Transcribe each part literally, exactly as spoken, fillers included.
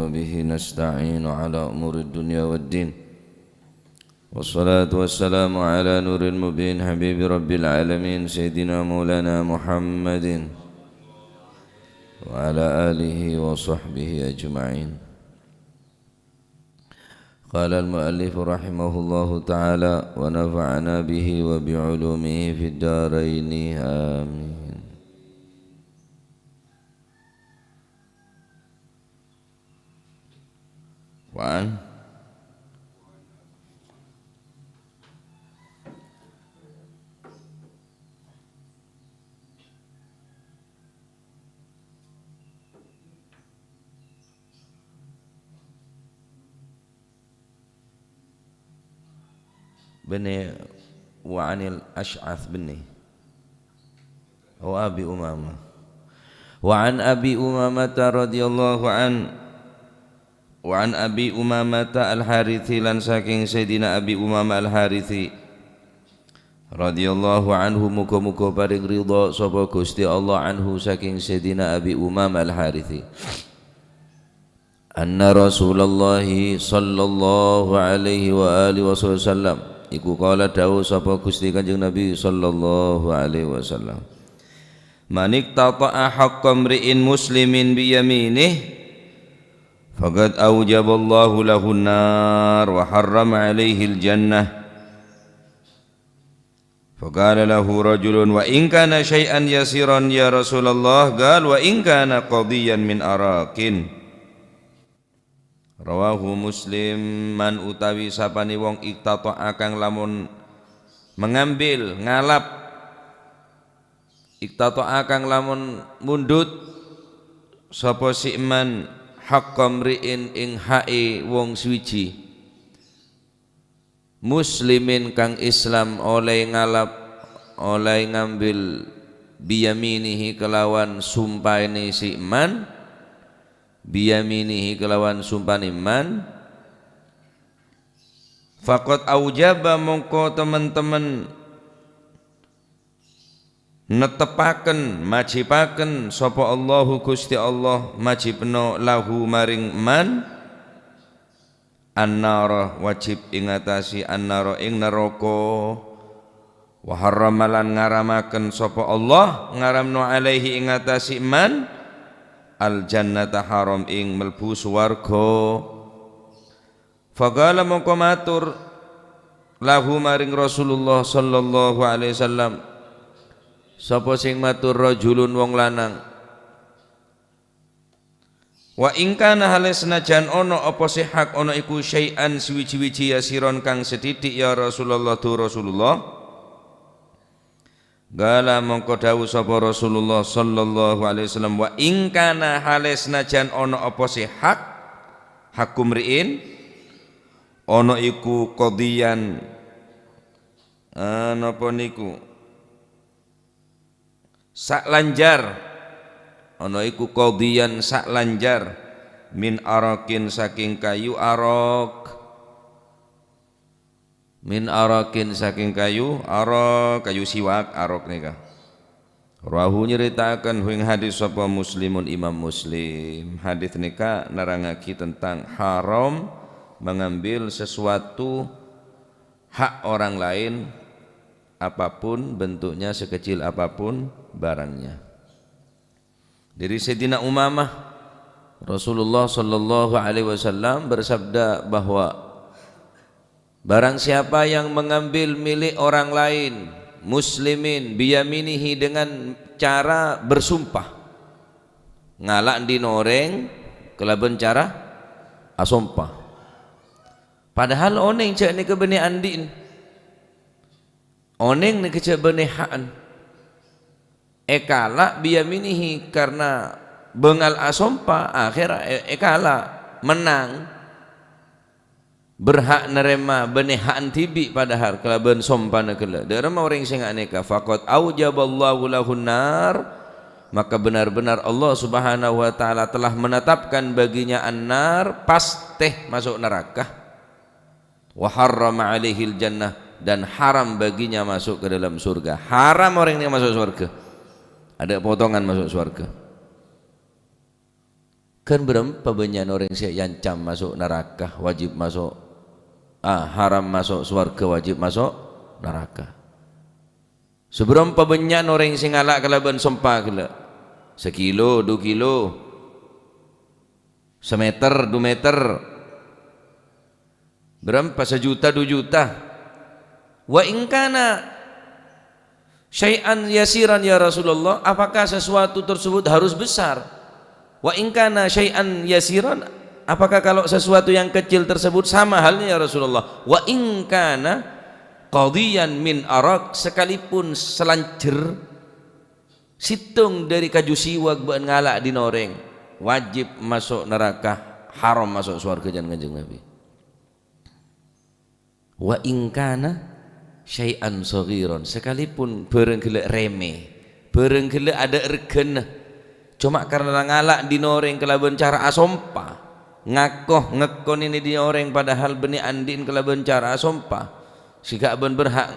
وبه نستعين على أمور الدنيا والدين. والصلاة والسلام على نور المبين حبيب رب العالمين سيدنا مولانا محمد وعلى آله وصحبه أجمعين. قال المؤلف رحمه الله تعالى ونفعنا به وبعلومه في الدارين آمين. Wan. Bânnè, wa anil Asy'ats bânnè. Oh, Abi Umamah. Wa an Abi Umamah radhiyallahu an, wa an Abi Umamah Al-Harithi, lan saking Sayyidina Abi Umamah Al-Harithi radhiyallahu anhu, muga-muga paring ridha sapa Gusti Allah anhu saking Sayyidina Abi Umamah Al-Harithi. Anna Rasulullah sallallahu alaihi wa alihi wasallam, iku qala, dawuh sapa Gusti Kanjeng Nabi sallallahu alaihi wasallam, "Man iqtata'a haqqa mri'in muslimin biyaminih, faqad aujaballahu lahun nar wa harrama alaihil jannah." Faqala lahu rajulun, "Wa in kana syai'an yasiran ya Rasulullah?" Qal, "Wa in kana qadiyan min araqin." Rawahu Muslim. Man utawi sapane wong iqtata'a kang lamun mengambil, ngalap, iqtata'a kang lamun mundut, sapa si man haqqa mri'in ing hae wong suwiji. Muslimin kang Islam oleh ngalap, oleh ngambil biyaminihi kelawan sumpahane si man, biyaminihi kelawan sumpahane man, faqad aujaba mongko temen-temen nettepaken, majibaken sapa Allahu Gusti Allah, majibno lahu maring man, annara, wajib ingatasi annara ing neraka, wa harrama lan ngaramaken sapa Allah, ngaramno alaihi ingatasi man, al jannata haram ing melbu swarga. Faqala mongko matur lahu maring Rasulullah sallallahu alaihi wasallam, sapa sing matur rajulun wong lanang, "Wa in kana hale senajan ono apa sè hak ono iku syai'an suwiji-wiji yasiron kang sethithik ya Rasulullah, du Rasulullah." Qala mongko dawuh sapa Rasulullah sallallahu alaihi wasallam, "Wa in kana hale senajan ono apa sè hak, haqqu mri'in, ono iku qadhiyan, eh, napa niku, salanjar, ono iku qadhiyan salanjar, min araqin saking kayu araq." Min araqin saking kayu araq, kayu siwak araq nèka. Rawahu nyaritakan hu ing hadis sapa Muslimun Imam Muslim. Hadis nèka nerangagi tentang haram mengambil sesuatu hak orang lain, apapun bentuknya, sekecil apapun barangnya. Dari Sayyidina Umamah, Rasulullah sallallahu alaihi wasallam bersabda bahwa barang siapa yang mengambil milik orang lain, muslimin, biyaminihi, dengan cara bersumpah, ngala' dhin orèng kalabân cara asompa. Padahal onèng jhâ' nèka bânnè andi'na. Onèng nèka jhâ' bânnè ha'na. Èkala' biyaminihi karna bângal asompa, akhèr è-, èkala', mennang. Berhak narèma bânnè ha'na dhibi' padahal kalabân sompana ghellâ'. Dâ'remma orèng sè nga' nèka, faqad aujaballahu lahun nar, maka benar-benar Allah Subhanahu wa Ta'ala telah menetapkan baginya an-nar, pastè maso' naraka. Wa harrama alaihil jannah, dan haram baginya masuk ke dalam surga. Haram orèng nèka maso' sowarga. Adâ' potongan maso' sowarga. Kan bârâmpa bânnya'na orèng sè èancam maso' naraka, wajib maso', ah, haram maso' sowarghâ, wajib maso' naraka. Sabârâmpa bânnya'na orèng sè ngala' kalabân sompa ghellâ'. Sakilo, du kilo, sameter, du meter. Bârâmpa, sajuta, du juta. "Wa in kana syai'an yasiran, ya Rasulullah, apakah sesuatu tersebut harus besar? Wa in kana syai'an yasiran, apakah kalau sesuatu yang kecil tersebut sama halnya, ya Rasulullah? Wa in kana qadiyan min arak, sekalipun salanjhâr sèttong dâri kaju siwak bâ'na ngala' dinah orèng, wajib maso' naraka, haram maso' sowarghâ," can Kanjeng Nabi. "Wa in kana syai'an shaghiran," sakalipun bârâng ghellâ' remeh, bârâng ghellâ' adâ' règhâna, coma karna ngala' dinah orèng kalabân cara asompa, ngako ngekkonè dinah orèng padahal bânnè andi'na kalabân cara asompa, sè ghâ' bân berhak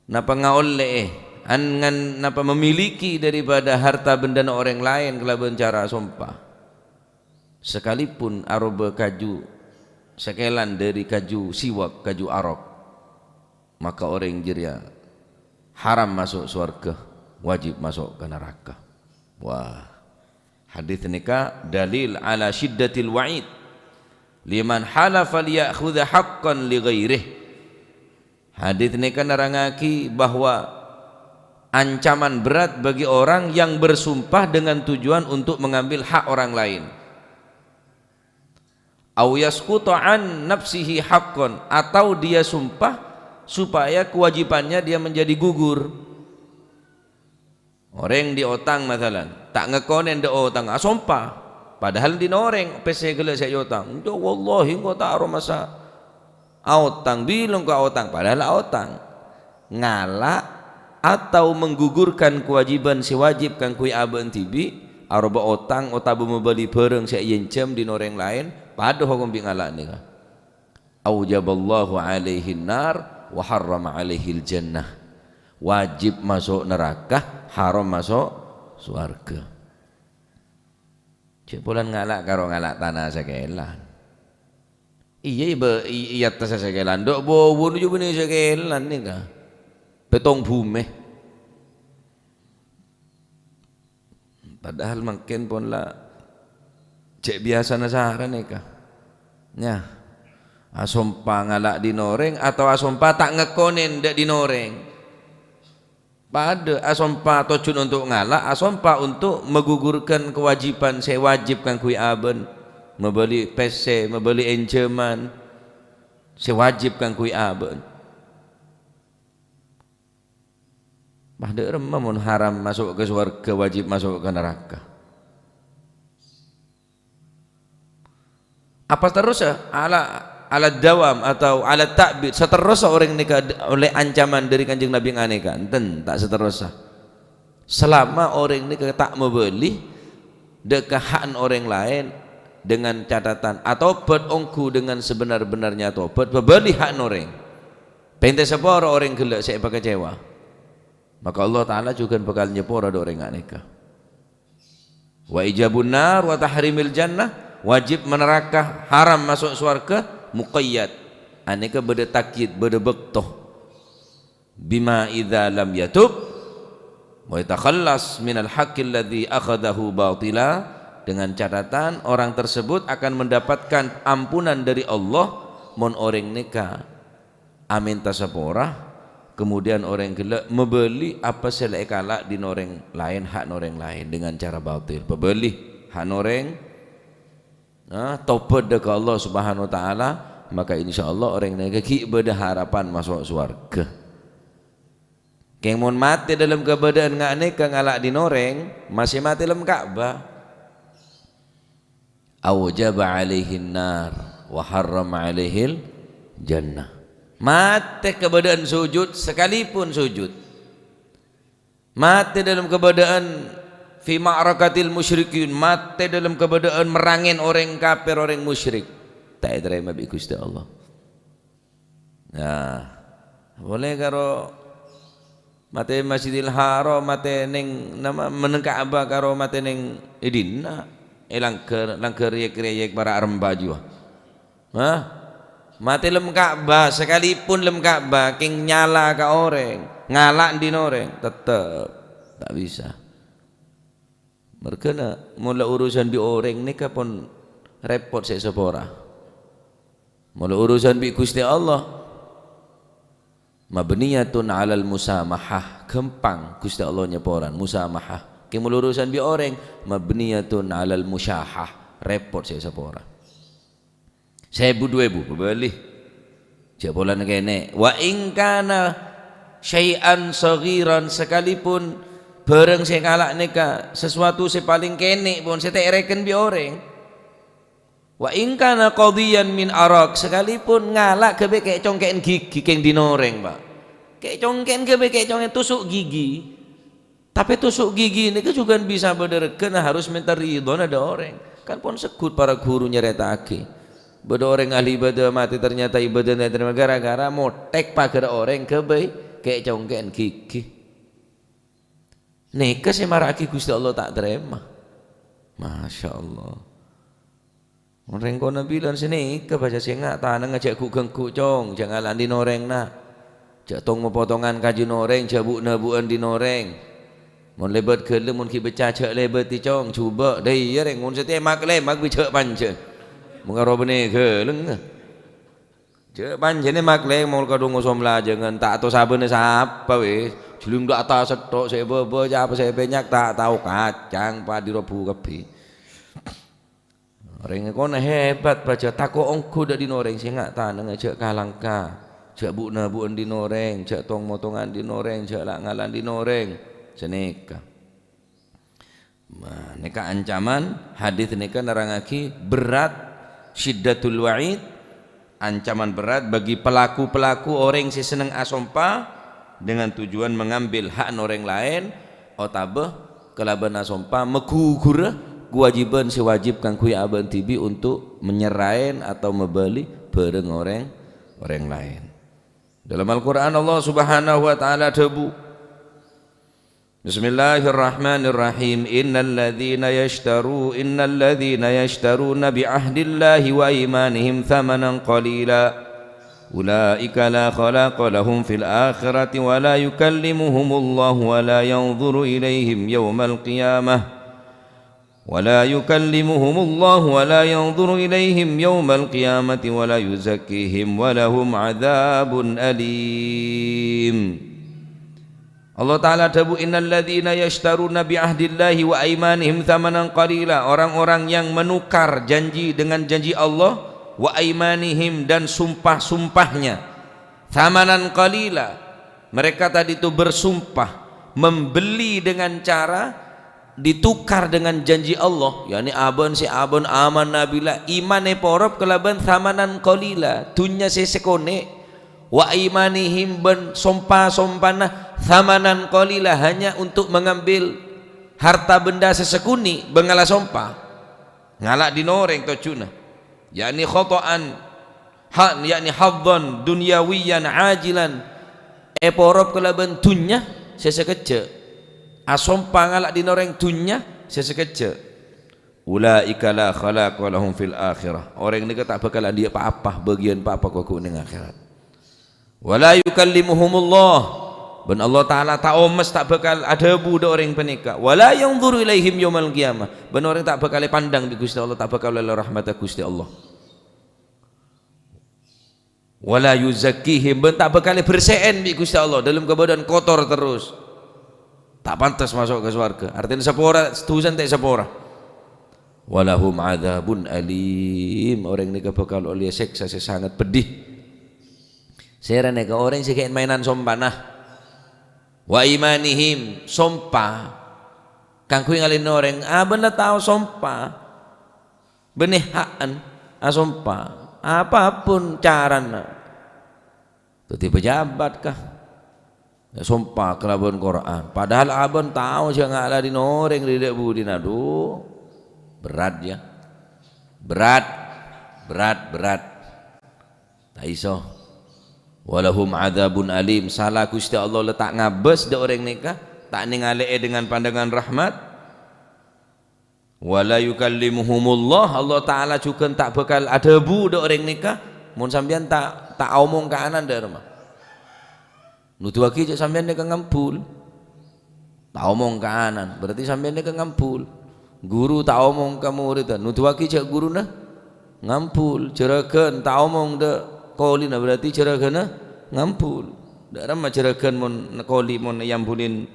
napa ngaollè'è, an-, ngan-, napa memiliki daripada harta bendana orèng laèn kalabân cara asompa. Sakalipun aroba kaju sakèlan dâri kaju siwak, kaju arok, maka orèng jârèya haram maso' sowarghâ, wajib maso' ka naraka. Wah, hadits nèka dalil ala syiddatil wa'id liman halafa liya'khudha haqqan li ghairih. Hadits nèka nerrangngaghi bahwa ancaman berat bagi orang yang bersumpah dengan tujuan untuk mengambil hak orang lain. "Au yasquta an nafsihi haqqan," atau dia sumpah supaya kewajibannya dia menjadi gugur. Orèng diotang, masalan, ta' ngekkonè dâ' otang, asompa. Padahal dinah orèng pèssè ghellâ' sè èotang. "Enjâ', wallahi, engko' ta' aromasa aotang, bilâ engko' aotang," padahal aotang. Ngala' atau menggugurkan kewajiban sè wajib kaangghuy abâ'na dhibi', aroba otang otabâ mabâli bhârâng sè èènjhâm dinah orèng laèn, padâ hokom bi' ngala' nèka. "Aujaballahu alaihin nar wa harrama alaihil jannah." Wajib maso' naraka, haram maso' sowarghâ. Cè' polana ngala' karo ngala' tana sakèlan. Iyâ, bâ-, i-, èattassa sakèlan. Dâ' bâbâna jâ' bânnè sakèlan nèka. Pèttong bhumè. Padahal mangkèn pon la cè' biyasana sara nèka. Nya, asompa ngala' dinah orèng atau asompa ta' ngekkonè dâ' dinah orèng. Padâ asompa tojjhuna untuk ngala', asompa untuk menggugurkan kewajiban sè wajib kaangghuy abâ'na, mabâli pèssè, mabâli ènjhâman sè wajib kaangghuy abâ'na. Bâ, dâ' remma mon haram maso' ka sowarghâ, wajib maso' ka naraka. Apa saterrossa? Ala, ala dawam atau ala ta'bid. Saterrossa orèng nèka d-, ollè ancaman dâri Kanjeng Nabi nganèka? Enten, ta' saterrossa. Salama orèng nèka ta' mabâli dâ' ka ha'na orèng laèn dengan catatan atobhât ongghu dengan sebenar-benarnya tobhât, pabâli ha'na orèng. Pènta sapora orèng ghellâ' sè èpakacèwa. Maka Allah Ta'ala jhughân bhâkal nyapora dâ' orèng nganèka. Wa ijabun nar wa tahrimil jannah, wajib ma naraka, haram maso' sowarghâ, muqayyad. Anèka bâdâ takyid, bâdâ bâkto. "Bima idza lam yatub wa yatakhallas minal haqqil ladzi akhadzahu batila," dengan catatan orang tersebut akan mendapatkan ampunan dari Allah mon orèng nèka amènta sapora, kemudian orèng ghellâ' mabâli apa sè la èkala' dinah orèng laèn, ha'na orèng laèn dengan cara batil. Pabâli ha'na orèng, nah, tobhât dâ' ka Allah Subhanahu wa Ta'ala, maka insyaallah orèng nèka ghi' bâdâ harapan maso' sowarghâ. Kèng mon matè dâlem kabâdâ'ân nga' nèka ngala' dinah orèng, masè matè dâlem Ka'bah. Aujaba alaihin nar wa harrama alaihil jannah. Matè kabâdâ'ân sujud, sakalipun sujud. Matè dâlem kabâdâ'ân fi ma'rakatil musyrikin, matè dâlem kabâdâ'ân merrangè orèng kafir, orèng musyrik. Ta' ètarèma bi' Ghustè Allah. Nah, polè karo matè Masjidil Haram, matè neng, nama, menneng Ka'bah karo matè neng è dinna'. è langghâr, langghâr yèk-rèyèk para' aremba jiyâ. Hah? Matè lem Ka'bah, sakalèpon lem Ka'bah, kèng nyala ka orèng, ngala' dhin orèng, tettep ta' bisa. Merghâna, mon la urusan bi' orèng nèka pon rèpot sè sapora. Mon la urusan bi' Ghustè Allah, mabniyatun 'alal musamahah, ghâmpang Ghustè Allah nyaporan, musamahah. Kèng mon la urusan bi' orèng, mabniyatun 'alal musyahah, rèpot sè sapora. Saèbu duwâ èbu, bâbâli. Jhâ' polana kènè'. Wa in kana syai'an saghiran, sakalèpon bhârâng sè ngala' nèka sasuatu sè palèng kènè' pon, sè ta' èrèken bi' orèng. Wa in kana qadhiyan min araq, sakalèpon ngala' ghâbây kè'-congkè'en ghighi kèng dhin orèng, Pak. Kè'-congkè'en ghâbây kè'-congkè'en tusuk gigi. Tapè tusuk gigi nèka jhughân bisa bâdâ regghâna, harus mènta ridhâna dâ' orèng. Kan pon segghut para ghuru nyarèta'aghi. Bâdâ orèng ahli ibadah matè, ternyata ibadahnya diterima gara-gara mothèk paghâr orèng ghâbây kè'-congkè'en gigi. Nèka sè mara'aghi Ghustè Allah ta' tarèma. Masya Allah. Orèng kona bilân sè nèka, bâca sènga' tanangnga jhâ' ghu'-ghângghu', Cong, jhâ' ngala' dhin orèng, na'. Jhâ' tong-mapotongan ka dhin orèng, jhâ' bu'-nabu'ân dhin orèng. Mon lèbât ghellâ', mon ghi' becca jhâ' lèbâdhi, Cong, jhubâ'. Dâ' iyâ rèng, mon sè tèmak-lèmak bi' jhâ' panjhâ. Mon karo bânnè ghellâ'. Jhâ' panjhâna maklè mol kadhung osom lajângan, ta' to sabâna sapa wis. Jhulung dâ' attas tok, sè bâbâ, sapa sè bânnya' ta' tao kacang, padi robu kabbhi. Orèng kona hebat, bâca tako' ongghu dâ' dhin orèng sènga' tanangnga jhâ' kalangka, jhâ' bu'-nabu'ân dhin orèng, jhâ' tong-motongan dhin orèng, jhâ' la'-ngala' dhin orèng. Sanèka. Nah, nèka ancaman, hadis nèka nerrangaghi berat, syiddatul wa'id, ancaman berat bagi pelaku-pelaku orèng sè senneng asompa dengan tujuan mengambil hakna orèng laèn, otabâ kalabân asompa maghugurâ kawâjibhân sè wajib kaangghuy abâ'na dhibi' untuk menyerahin atau mabâli bhârâng orèng, orèng laèn. Dalam Al-Qur'an Allah Subhanahu wa Ta'ala adhâbu, Bismillahirrahmanirrahim. Innal ladzina yashtaru, innal ladzina yashtaruna bi ahdillahi wa aimanihim thamanan qalila, ulaika la khalaqa lahum fil akhirati wa la yukallimuhumullahu wa la yanzuru ilaihim yaumal qiyamah. Wa la yukallimuhumullahu wa la yanzuru ilaihim yaumal qiyamati wa la yuzakkihim wa lahum adzabun alim. Allah Ta'ala adhâbu, "Innal ladzina yashtaruna bi ahdillahi wa aimanihim tsamanan qalila." Orang-orang yang menukar janji dengan janji Allah, wa aimanihim, dan sumpah-sumpahnya. Tsamanan qalila. Mereka tadi itu bersumpah, membeli dengan cara ditukar dengan janji Allah, yakni abâ'na sè abâ'na amanna billah, iman èporop kalabân tsamanan qalila, dhunnya sè sakonè', wa aimanihim, bân sompa-sompana tsamanan qalila, hanya untuk mengambil harta benda sè sakonè' bângalla sompa. Ngala' dhin orèng tojjhuna, yakni khata'an, ha-, yakni hadzan dunyawiyyan ajilan, èporop kalabân dhunnya sè sakejjhâ'. Asompa ngala' dhin orèng dhunnya sè sakejjhâ'. Ulaika la khalaqa lahum fil akhirah. Orèng nèka ta' bhâkal andi'â pa-apa, bâgiyân pa-apa ghughuna neng akhèrat. Wa la yukallimuhumullah. Bân Allah Ta'ala ta' omes, ta' bhâkal adhâbu dâ' orèng panèka. Wa la yanzuru ilaihim yaumal qiyamah. Bân orèng ta' bhâkal èpandhâng bi' Ghustè Allah, ta' bhâkal èolè rahmatta Ghustè Allah. Wa la yuzakkihim, bân ta' bhâkal èbersè'è bi' Ghustè Allah, dâlem kabâdâ'ân kotor terros. Ta' pantes maso' ka sowarghâ. Artèna sapora, dusana ta' sapora. Wa lahum adzabun alim, orèng nèka bhâkal ollè sèksa sè sanget pedhi. Sèra nèka orèng sè ghi' maènan sompana. Wa imanihim, sompa. Kaangghuy ngalèna orèng, abâ'na tao sompa. Bânnè ha'na asompa. Apapun carana. Dhâddhi pejabat kah? Ya, sompa kalabân Qur'an. Padahal abâ'na tao sè ngala' dhin orèng dâ' budina. Aduh, berat, ya. Berat, berat, berat. Ta' iso. Walahum adzabun alim. Sala Ghustè Allah la ta' ngabâs dâ' orèng nèka, ta' nèngalè'è dengan pandangan rahmat. "Wa la yukallimuhumullah," Allah Ta'ala jhughân ta' bhâkal adhâbu dâ' orèng nèka, mon sampèyan ta', ta' aomong ka ana'na dâ' remma. Nuduwaghi jhâ' sampèyan nèka ngambul. Ta' omong ka ana'na, berarti sampèyan nèka ngambul. Ghuru ta' omong ka moridda, nuduwaghi jhâ' ghuruna ngambul. Jhurâghân ta' omong dâ' kolina, berarti jhurâghânna ngambul. Dâ' remma jhurâghân mon koli mon èambulin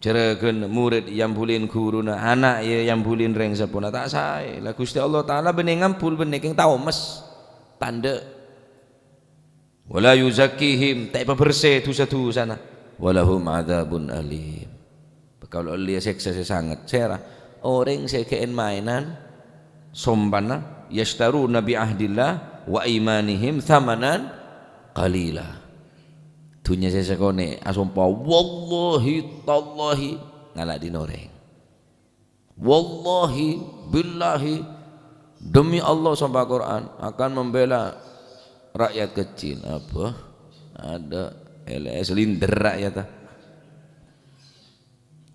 jhurâghân, morid èambulin ghuruna, ana' èambulin rèng seppona, ta' saè. La Ghustè Allah Ta'ala bânnè ngambul, bânnè kèng ta' omes. Tandhâ. "Wa la yuzakkihim," ta' èpabersè dhusa-dhusana. "Wa lahum adzabun alim." Bhâkal ollè sèksa sè sanget. Sèra? Orèng sè ghâ'èn-maènan, sompana, "Yashtaruna bi ahdillah wa imanihim tsamanan qalila." Dhunnya sè sakonè' asompa, "Wallahi tallahi," ngala' dhin orèng. "Wallahi, billahi, demi Allah," sompa Quran, "akan membela rakyat kecil." Apa? Ada L S linder rakyat, ah.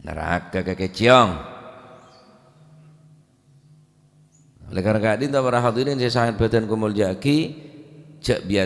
Neraka kakè ciong. Oleh karena ka'dhinto, para hadirin sè sanget bhâdhân kamolja'aghi, jhâ' biasa